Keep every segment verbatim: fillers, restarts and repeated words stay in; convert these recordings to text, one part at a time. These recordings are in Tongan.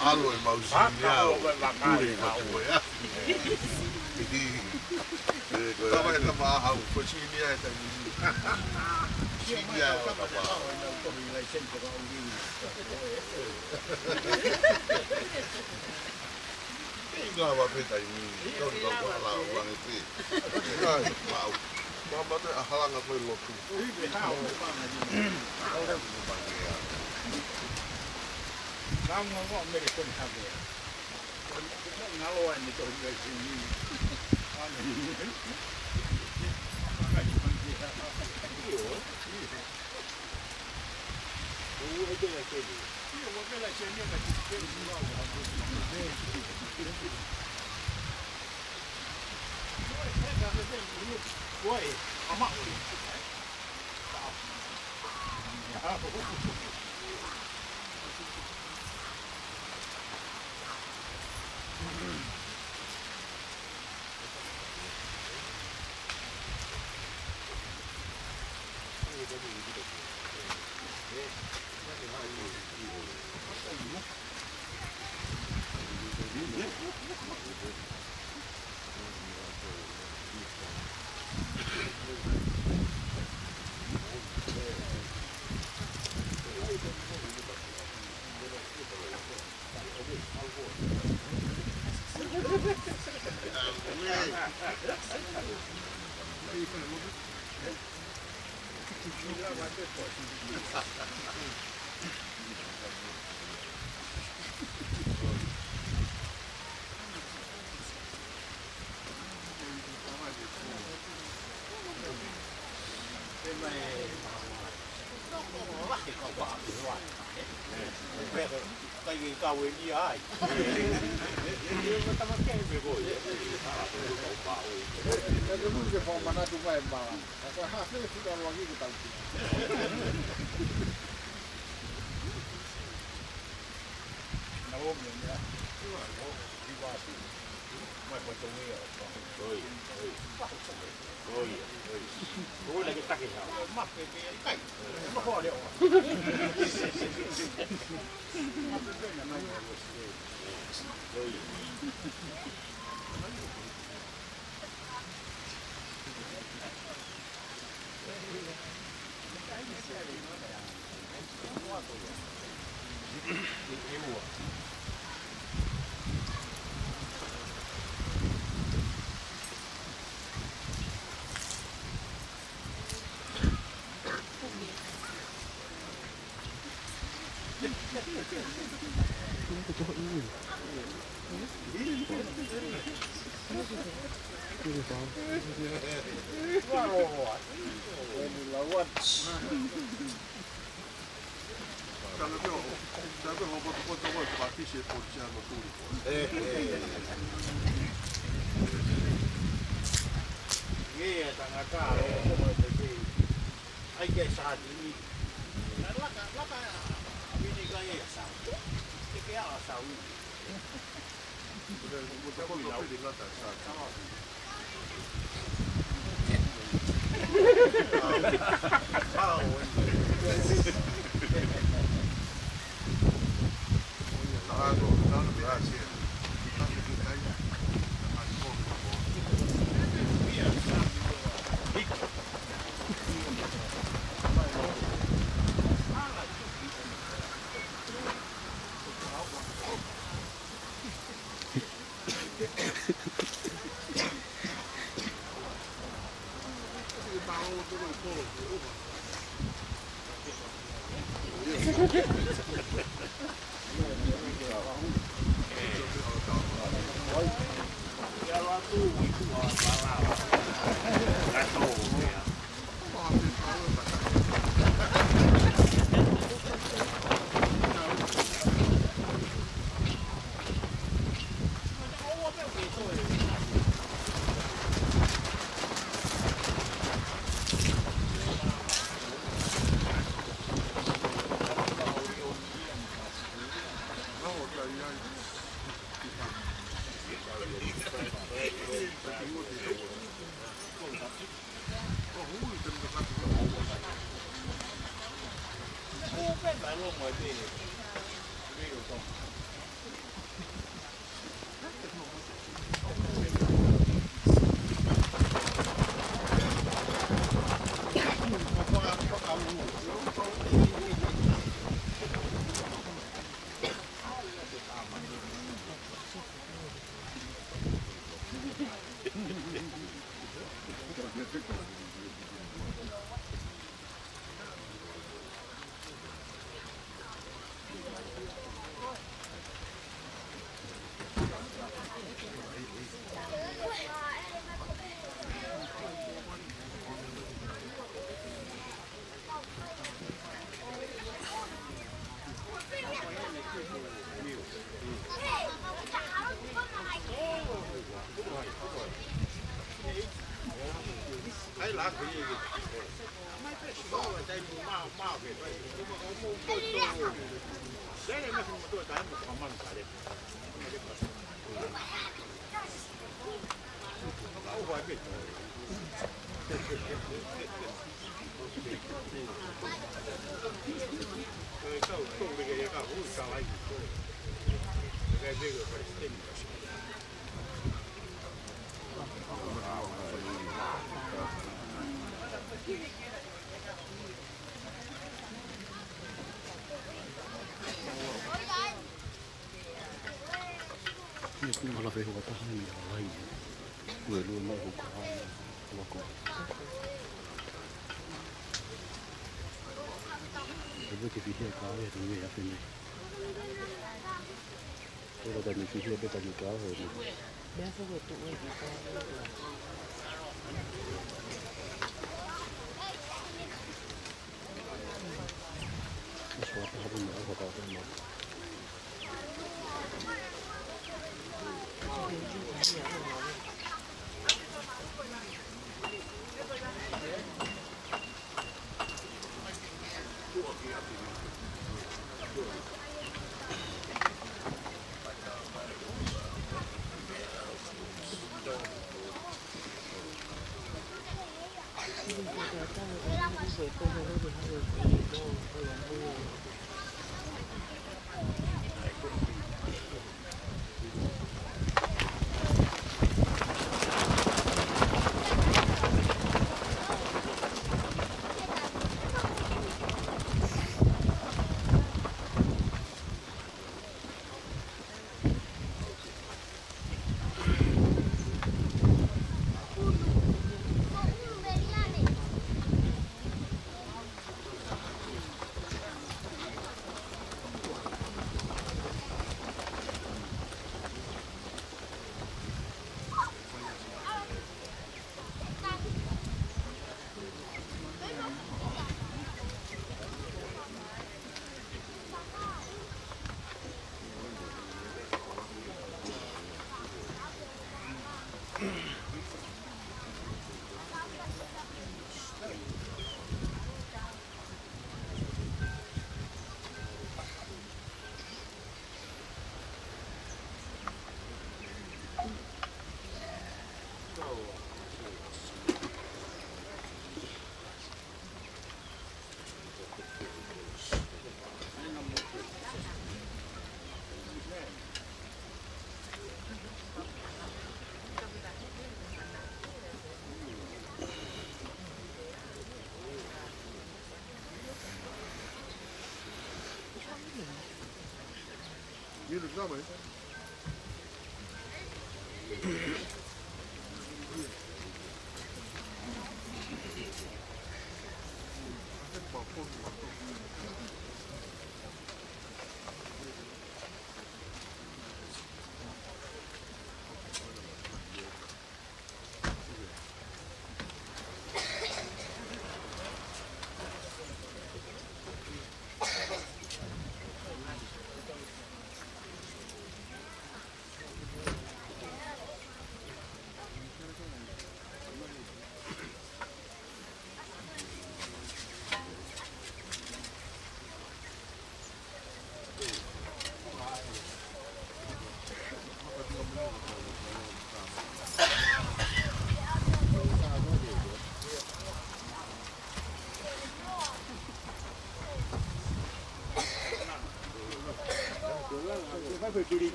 Alo e mau sini au, pule i matua. Tama e tama hau, ko sini ai taimi ni. Sini ai o tama. Inga wa pe taimi ni, tau ni kau ala wange te. Ai, mau. Mama te ahalanga ko e lotu. Ai ke sa di. Laka, laka, a mini ka e sa. E ke a sa. Ia, ko e hala fē hoka taha ni, hala lahi. Ko e lua mai hoka ʻana, hoka. E veke fihi e ka ia, te me a fene. Ko e ka ni fihi e peta ni ka, he ni. Mea fo ko tu e ki ka. Mas wata hapo na, wata hapo na.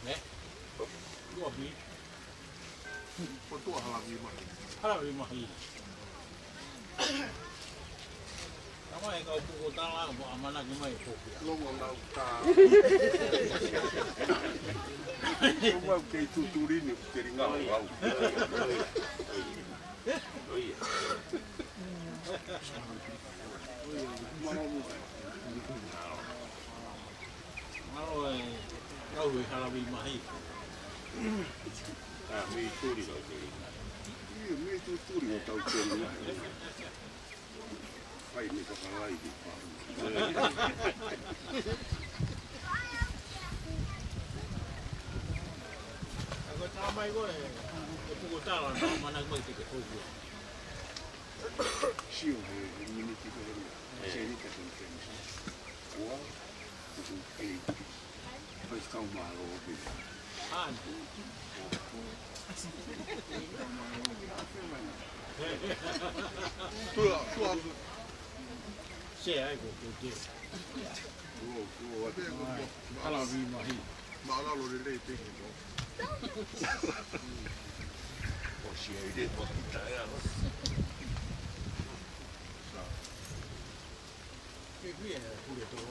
Ne? Luapi. Ko tuʻa Halavimahi. Halavimahi. Tama e kau puko tala mo ʻamanaki mai e poki. Longo lau tā. Ko mau kei tuturi ni telinga au. Mālō e kau ʻi Halavimahi. ʻA, mei tuli lau telinga. ʻIo, mei tuturi lau telinga. Fai ni fakalai ki pā. Ako tā mai ko e, e puko tala, na mana mai te ke hou. Sio he, he miniti ko e, se ni ka sen fensi. Ua, ko e, fai kau mālō pē. Tua, tua. Se ai ko ke ke. Tua, tua, tua. Ala vi mahi. Mālō lelei te ki ko. O si ai le mo kita ya. Sa. Ke kui e kule tō.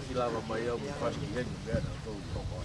Esi lava mai au mo fasi heni mea na kou toko.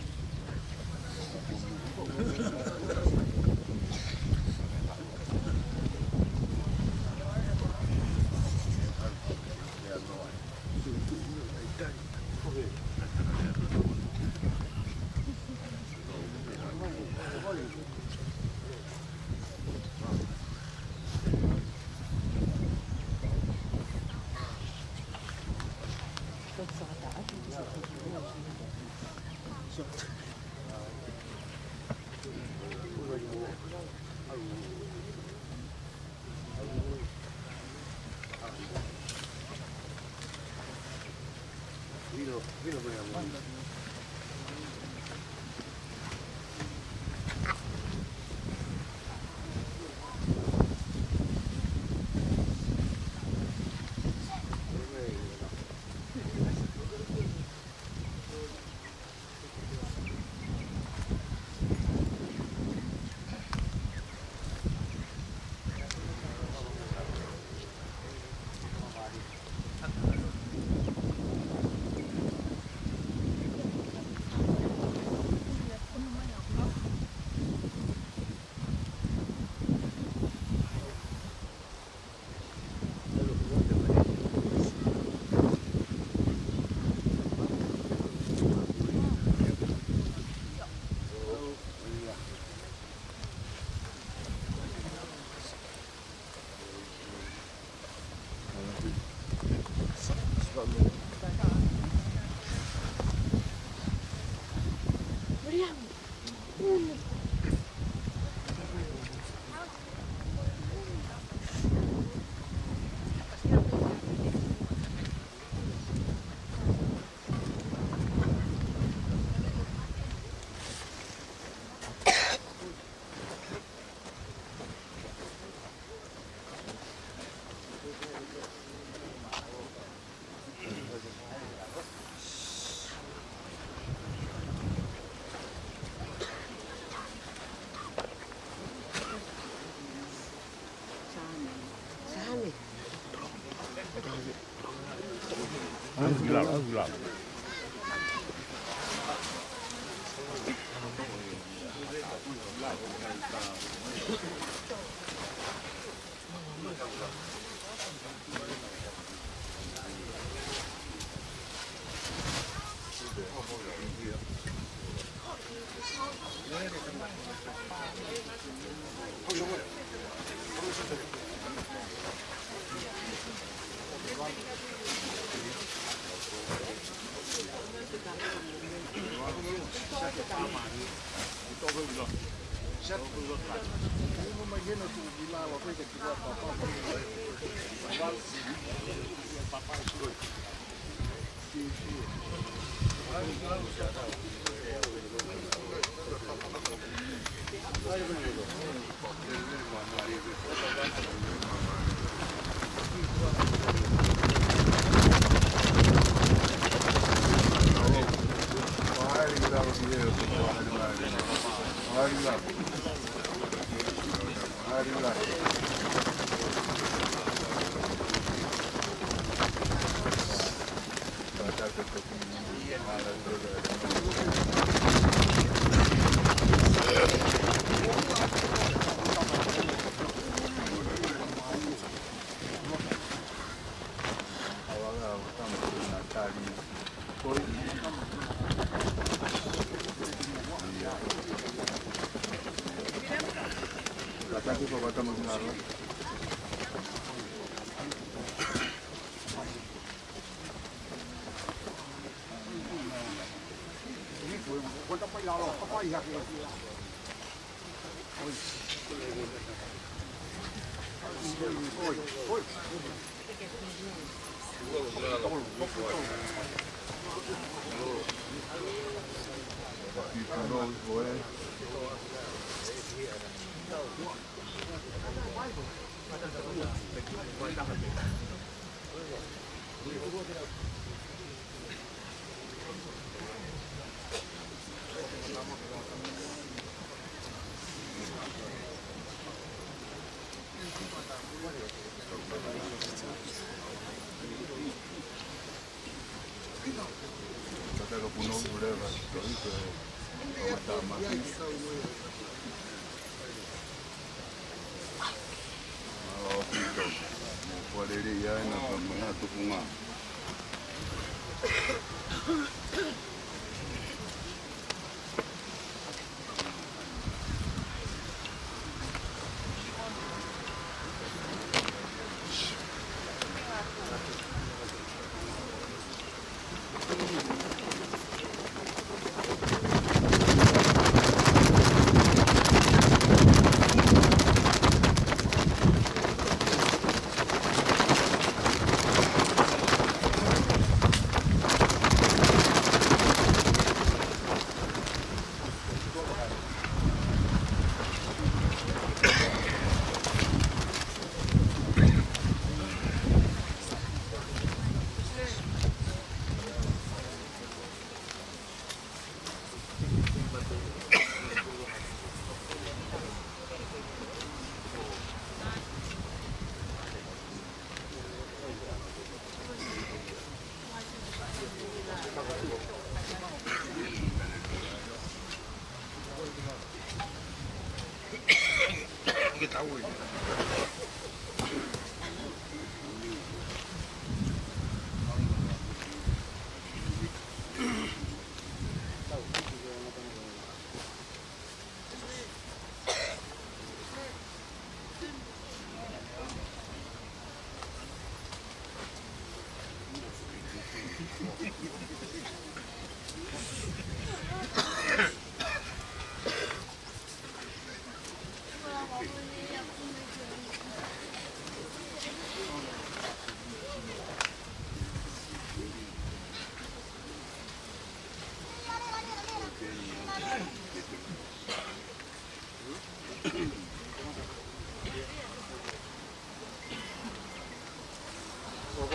Ko e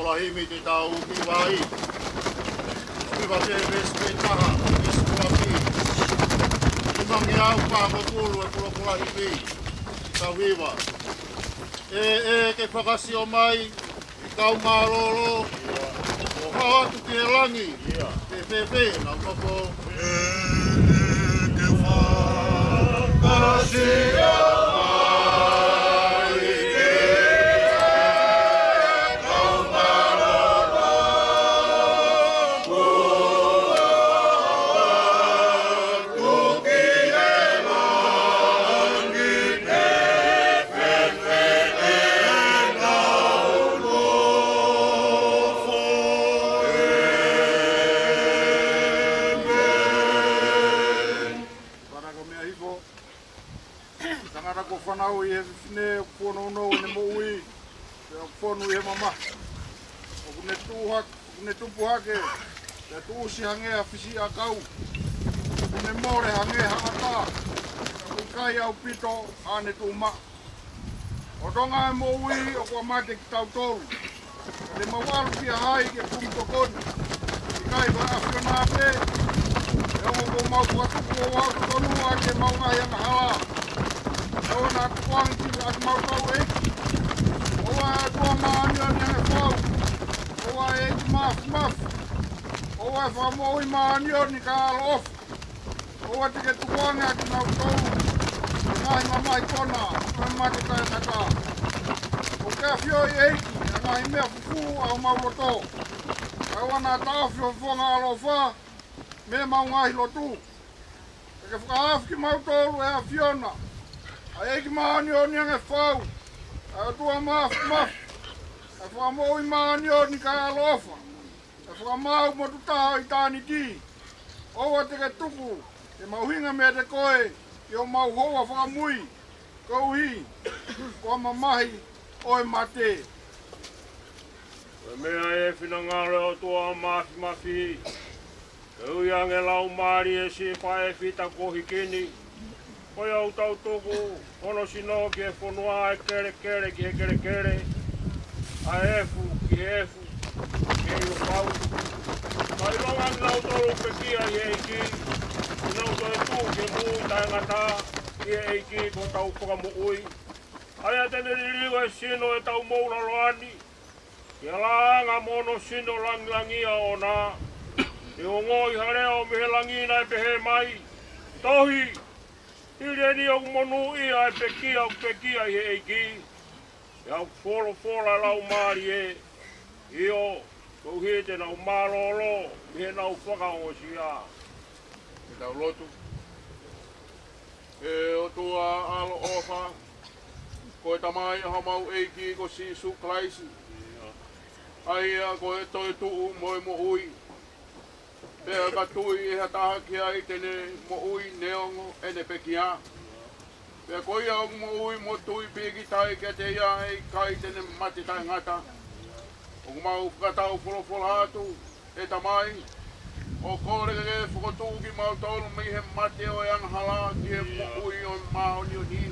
Kola Himi te tau hiva ai. Hiva pē veesi pē taha, veesi ua ki. Nimangeau fāngofulu e Kolokola Himi. Tau hiva. ʻE, ʻe ke fakasio mai, kau mālōlō, ʻo ʻOatu ki he langi, ke fēfē ʻenau nofo. Tangata kuo fanauʻi ʻe he fefine, kuo nounou ʻene moʻui, pea kuo fonu ʻi he mamahi. ʻOku ne tupu hake, ʻoku ne tupu hake, pea tuʻusi hangē ha fisiʻiʻakau. ʻOku ne mole hangē ha ʻatā, pea ʻoku ʻikai ʻaupito haʻane tuʻumaʻu. ʻO Tonga ʻa e moʻui ʻoku ʻa mate kitautolu. Te mau ʻalu kia hai ke kumi tokoni? ʻIkai ko e ʻAfiona pē. ʻE ʻoku mau fakatupu ʻo aʻu totonu ʻa ke mau ngaahi angahala. ʻE ʻoua naʻa tukuange ki ʻa kimautolu ʻEiki. ʻOua ʻe ʻOtua māʻoniʻoni ange fau. ʻOua ʻe ʻEiki māfimafi. ʻOua ʻe Fakamoʻui māʻoniʻoni kae ʻaloʻofa. ʻOua te ke tukuange ʻa kinautolu ki he ngaahi mamahi kona ʻo e mate taʻengata. ʻOku ke ʻafioʻi ʻEiki ʻa e ngaahi meʻa fufū ʻa homau loto. Kae ʻoua naʻa taʻofi ho fofonga ʻaloʻofa mei heʻemau ngaahi lotu. Ke ke fakahaofi kimautolu ʻe ʻAfiona, ʻa e ʻEiki māʻoniʻoni ange fau, ʻa e ʻOtua māfimafi, ʻa e Fakamoʻui māʻoniʻoni kae ʻaloʻofa, ʻa e Fakamaau mo Tutaha ʻo ʻitāniti. ʻOua te ke tuku ke mau hinga meiate koe ʻi homau houa fakamui, koeʻuhi ko e mamahi ʻo e mate. Ko e meʻa ʻi he finangalo ʻo e ʻOtua māfimafi, ke ui ange Laumālie Sipa ʻEfita kuo hiki ni, ko ia ʻoku tau tuku hono sino ki he fonua ʻa e kelekele ki he kelekele, ʻa e efu ki he efu, ke ʻio pau. Ka ʻilonga kinautolu pekia ʻi he ʻEiki, te nau toe tuʻu ki he moʻui taʻengata ʻi he ʻEiki ko hotau Fakamoʻui. ʻA ia te ne liliu ʻa e sino ʻo ʻetau moʻulaloa ni, ki he laʻanga mo hono sino langilangiʻia ʻoʻona. Te u ongoʻi ha leʻo mei he langi naʻe pehē mai, Tohi, hili eni ʻoku monūʻia ʻa e pekia ʻoku pekia ʻi he ʻEiki. Pea ʻoku folofola ʻa e Laumālie, ʻio, koeʻuhi te nau mālōlō mei heʻenau fakaongosia. Ke tau lotu. ʻE ʻOtua ʻaloʻofa, ko e Tamai ʻa homau ʻEiki ko Sīsū Kalaisi, ʻa ia ko e toetuʻu mo e moʻui. Pea ʻikai tui ʻe ha taha ki ai te ne moʻui neongo ʻene pekia. Pea ko ia ʻoku moʻui mo tui pē ki tai kiate ia ʻe ʻikai te ne mate taʻengata. ʻOku mau fakatau folofola atu, ʻe Tamai, ʻo kole ke ke fokotuʻu kimautolu mei he mate ʻo e angahala ki he moʻui ʻo e māʻoniʻoni.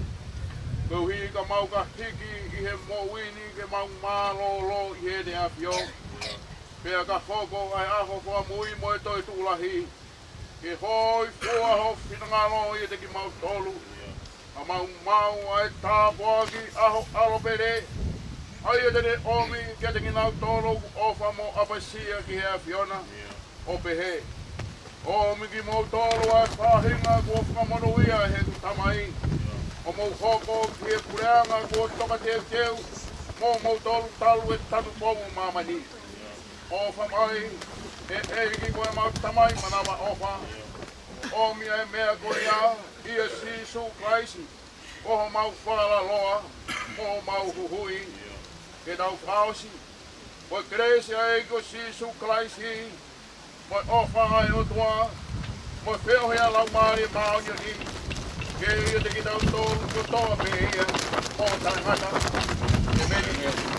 Koeʻuhi ka mau ka hiki ʻi he moʻui ni ke mau mālōlō ʻi heʻene ʻAfio. Pea ka hoko ʻa e ʻaho fakamui mo e toetuʻu lahi, ke hōifua ho finangalo ʻiate kimautolu. Ka mau maʻu ʻa e tāpuaki ʻa ho ʻAlo pele, ʻa ia te ne ʻomi kiate kinautolu ʻoku ʻofa mo ʻapasia ki he ʻAfiona, ʻo pehē, ʻOmi kimoutolu ʻa e faʻahinga kuo fakamonūʻia ʻe heʻeku Tamai, ʻo mou hoko ki he puleʻanga kuo tokateuteu moʻomoutolu talu e tanupou ʻo māmani. ʻOfa mai, ʻe ʻEiki ko homau Tamai manavaʻofa, ʻomi ʻa e meʻa ko ia ʻia Sīsū Kalaisi, ko homau falaloa mo homau huhuʻi. Ke tau fakaʻosi, ko e kelesi ʻa e ʻEiki ko Sīsū Kalaisi, mo e ʻofa ʻa e ʻOtua, mo e feohi ʻa e Laumālie Māʻoniʻoni, ke ʻiate kitautolu kotoa pē ia ʻo taʻengata. ʻEmeni.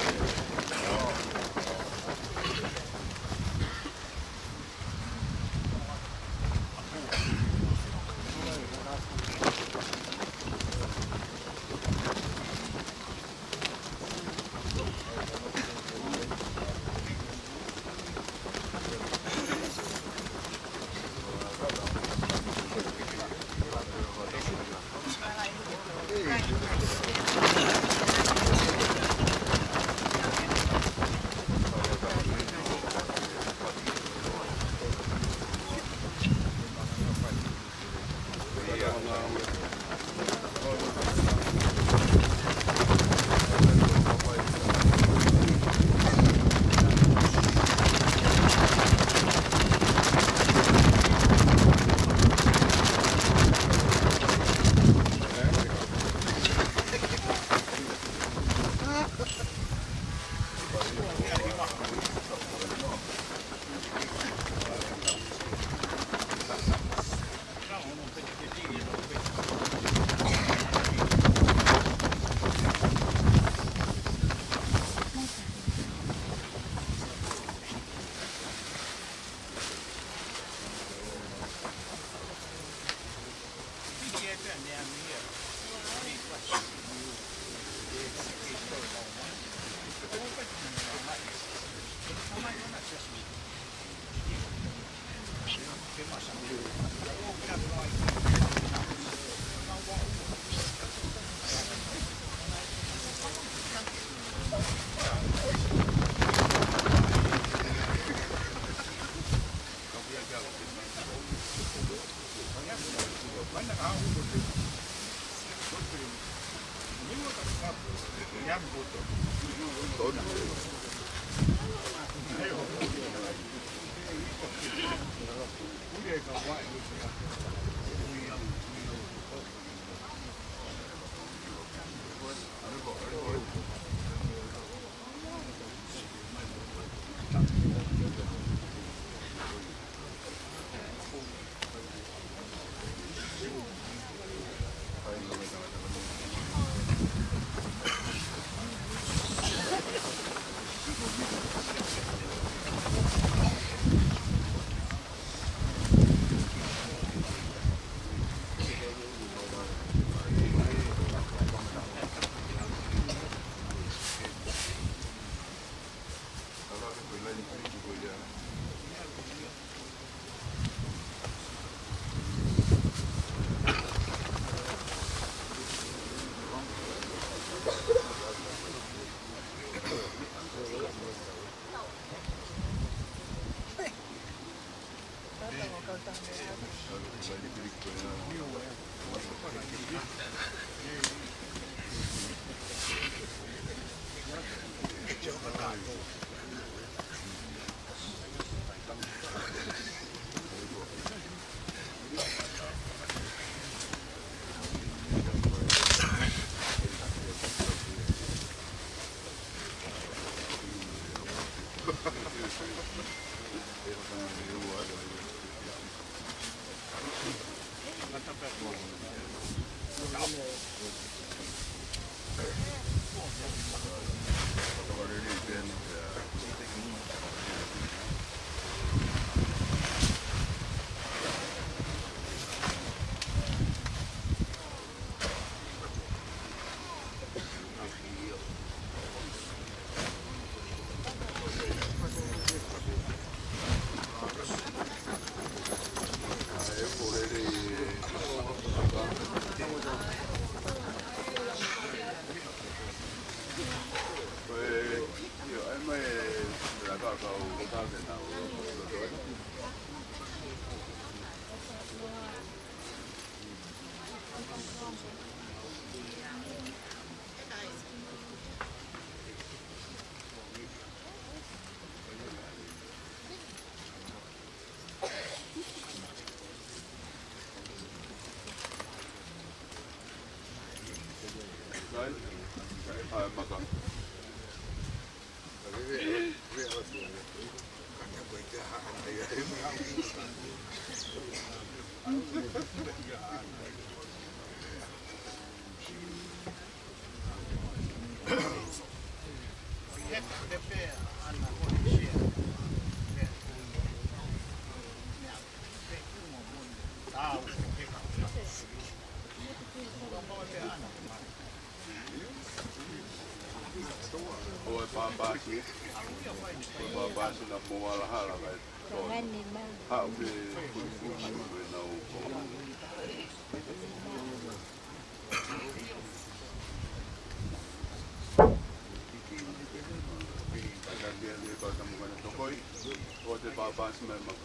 ʻO e pāpāsi, ʻo e pāpāsi naʻa mou ʻalahala kai. Haʻu ke fulifuliʻi ʻenau konga. Ka kia ne pata mo kana tokoi, ʻo te pāpāsi mai maka.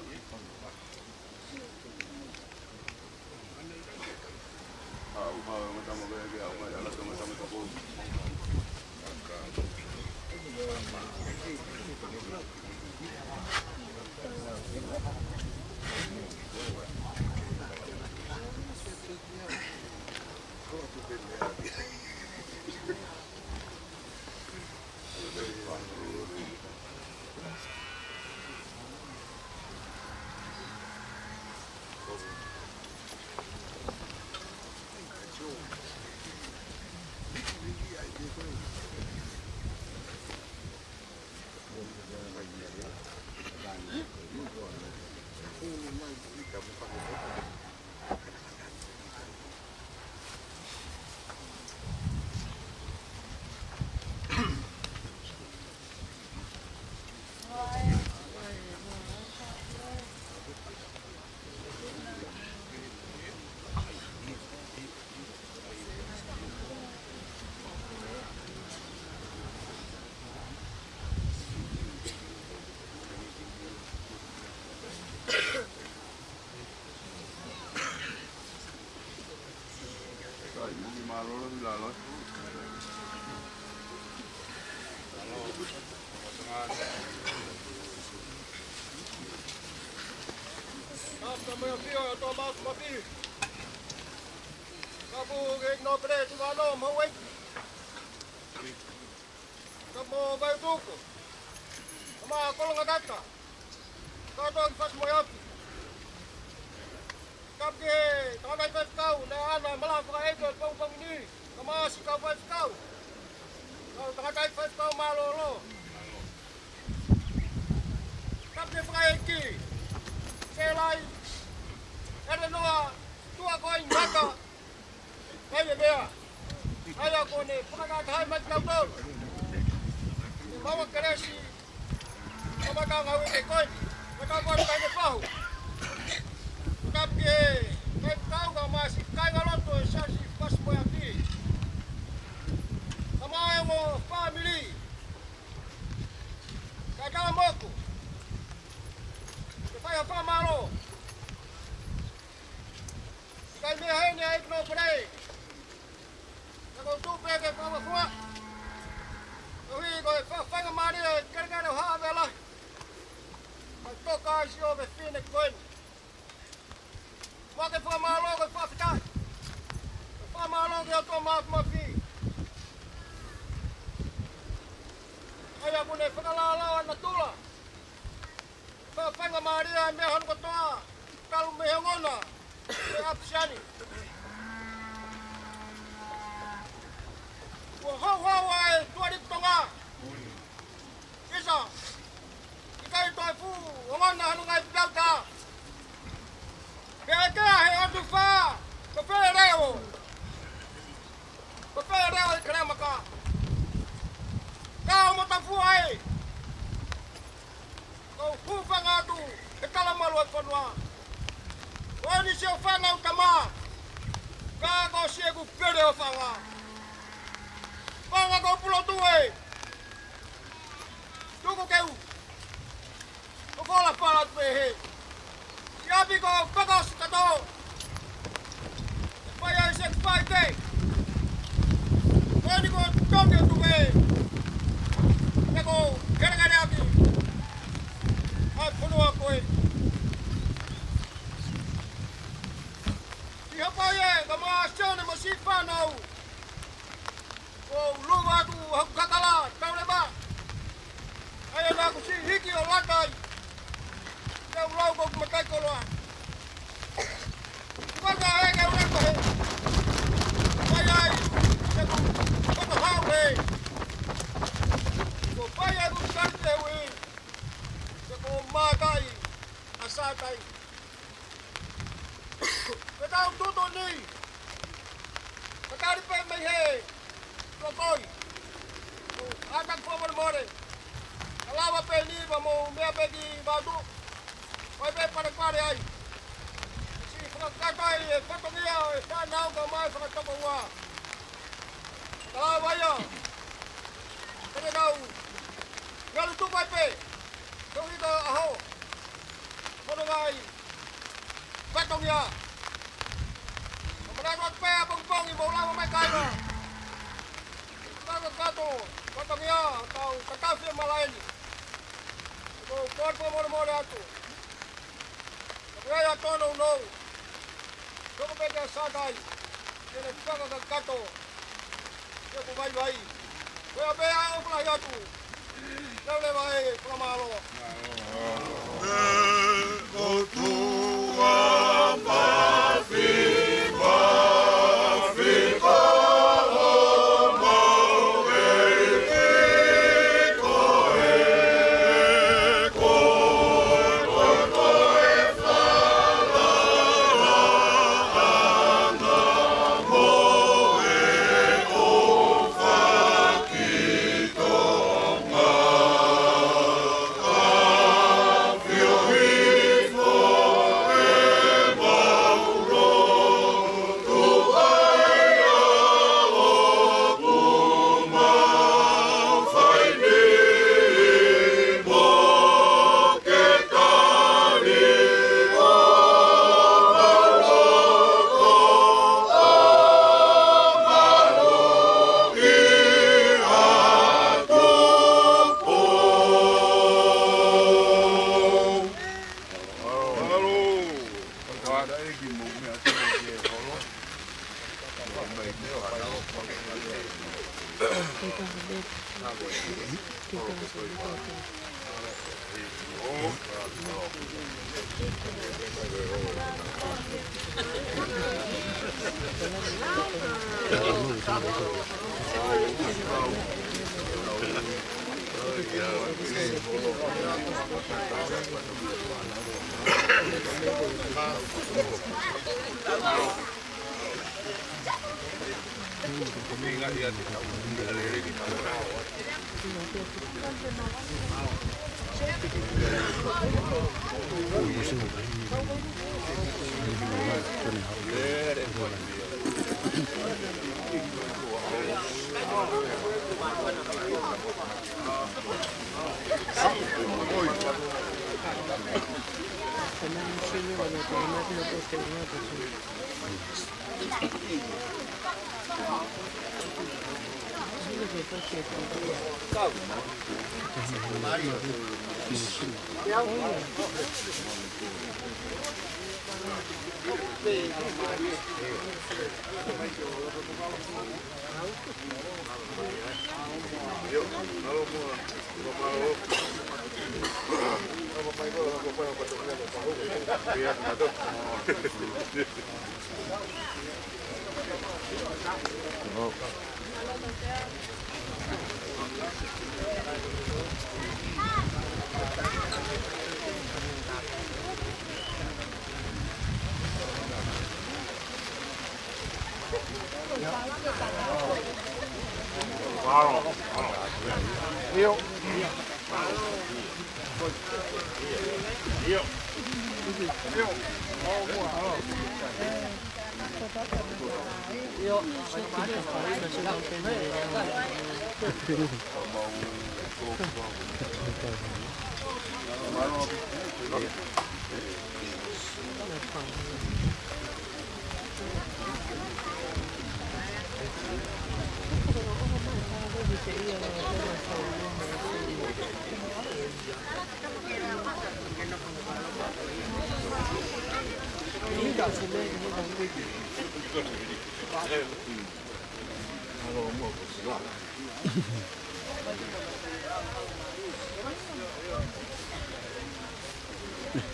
Ka mo e ʻafio ʻa e ʻOtua Māfimafi. Ka pu ke no pere tu vano mo e. Ka mo vai tuku. Ka ma kolonga tata. Ka to ki fasi mo e afi. Ka ke tangata faifekau, naʻe ʻana mala fakaʻeto e pongipongi ni. Ka ma si ka faifekau. Ka tangata faifekau mālōlō. Ka ke fakaʻeiki. Selai. Elenoa. Tua ko i ngata. Kai e mea. Ai a kone, fakatahataha mai ki tautolu. Ke maua kelesi. Ka mata ngau e ke koe. Mata ngau e kai ne fahu. Ka ke, kai kau ka masi, kai ngaloto e sasi pas mo e api. Ka ma e mo family. Ka ka moku. Ke fai ha fakamālō. Kai mea heni ai no pere. Ka ko tu pe ke fakamafua. Ko hi ko e fa-, fakamālō e kelekele ha vela. Ka toka si o ke fine koen. Wa ke fakamālō ke fakafetai. Ke fakamālō ke ʻOtua Māfimafi. Ai a kune fakalālā ana tula. Fa-, fakamālō e meʻa hano kotoa, talu mei he ongona, mei ʻApisiani. Kuo houhou ai tuʻa ʻi Tonga. ʻIsa, ʻikai toe fuʻu ongona hano ngaahi pepauta. Pea ke he ʻotu fā, ko fē leʻo. Ko fē leʻo ʻi Kalamaka. Ka o mo tafua ai. Ko hūfanga atu he kala malu ʻo e fonua. Ko eni siʻo fānau tama. Ka ko siʻeku pele ʻo fanga. Fanga ko Pulotu ē. Tuku keu. Ko kola pala tu pehē. Siapi ko paka sikato. Fai ai se fai ke. Ko eni ko tonge tu pē. Ka ko kelekele ʻaki. Ai fonua ko ē. Ki hapai e, ka ma asione mo si fānau. Ko uluva atu haku kakala, tau leva. Ai ana ku si hiki ʻo latai. Te ulau ko ku matai koloa. Kaka e ke ula ko he. Pai ai, te ku, ko ka hau he. Ko pai ai ku kari te ui. Te ko mātai, a sātai. Ke tau tutu ni. Ke tari pē mei he. Tokoi. Ata kua mole mole. Ka lava pē ni pa mo mea pē ki vatu. Vai pē pare pare ai. Si fakakato ai e fatongia e fānau ka mai fakatoko ua. Ka lava ia. Kene nau. Ngalu tu vai pē. Tau ika aho. Kono ngai. Fatongia. Ka manatu atu pē ʻapongipongi mo lava mai kaina. Kaka kato, fatongia, tau, ka tau fie malaini. Ko, ko, ko, mole, mole atu. Ka pea ia tono unou. Toko pē kia sātai. Kene kaka kakato. Ke ko vaivai. Ko ia pē ʻa e falahi atu. Tau leva e fakamālō.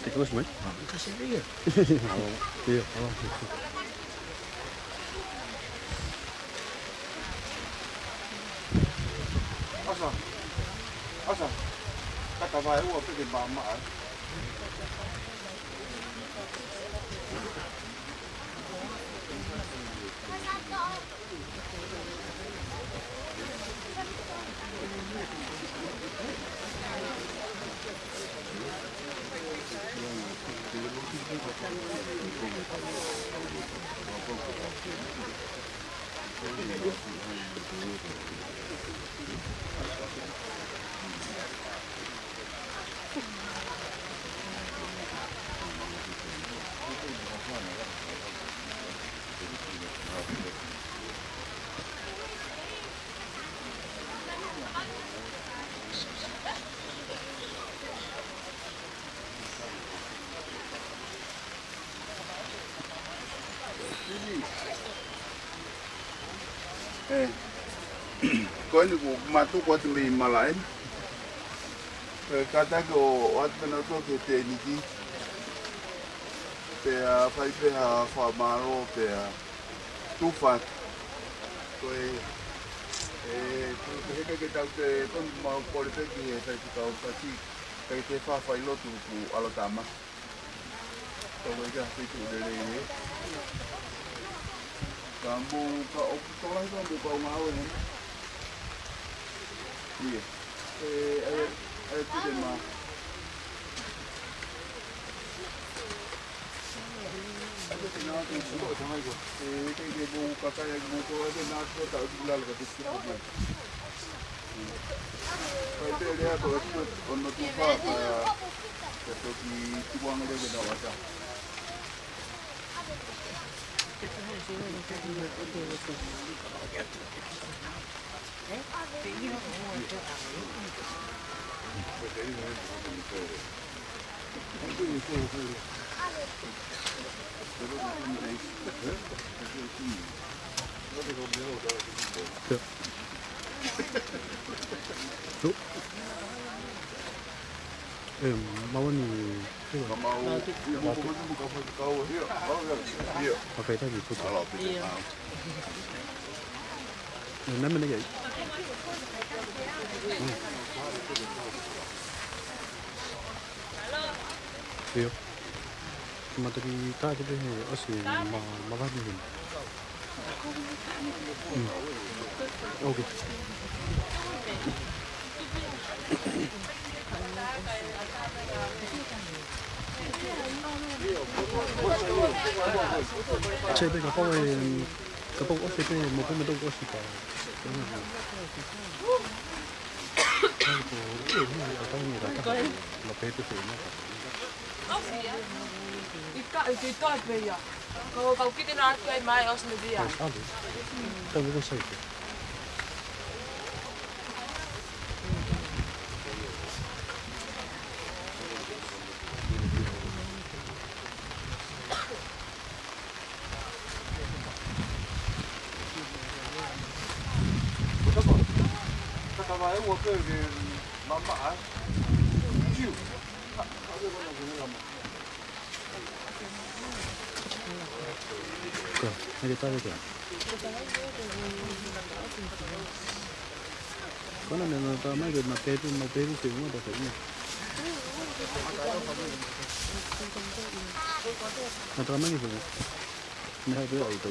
Take a listen, mate. Kasi dia. Iya. Asa. Asa. Kata vai ua peke mama. ʻE, ko eni kuo mātuku atu mei malaʻe. Pea kātaki ʻo ʻoatu pē ʻa e lotu ki he tēniti. Pea fai pē ha fakamālō pea tufa atu. Ko e, ʻe, tuku pē he ke tau te pam mau kole pē ki he faifekau Pasi, ke te fai lotu ku alo tama. Tau ʻai ka te ku lele. Ka mo ka o ku tola ka mo ka o ngā o he. Ia. ʻE, ʻe, ʻe, tu te ma. Ē, maua ni. Ka mau, ia, mau kau, mau kau, mau kau, ia, mau, ia, ia. Mafai taki puta. Ala, pita. Ia. Ē, nai mene kai. Ia. Mataki tā ke pehē ʻosi ma, mavahe ni. Mm. Okay. Sai pē kapau ʻe, kapau ʻosi pē mo pē me tau ʻosi ka. Lo pe tu se no. ʻIkai, ʻikai pē ia. Ko, kau kiʻi nā atu ai mai ʻosi me via. Alo. Tau ko sai pē. Ko, hake tale ko. Ko na me ma ta mai ke ma petu, ma petu ke ma ta ke ma. Ma ta mai ke. Me ha ke ai to.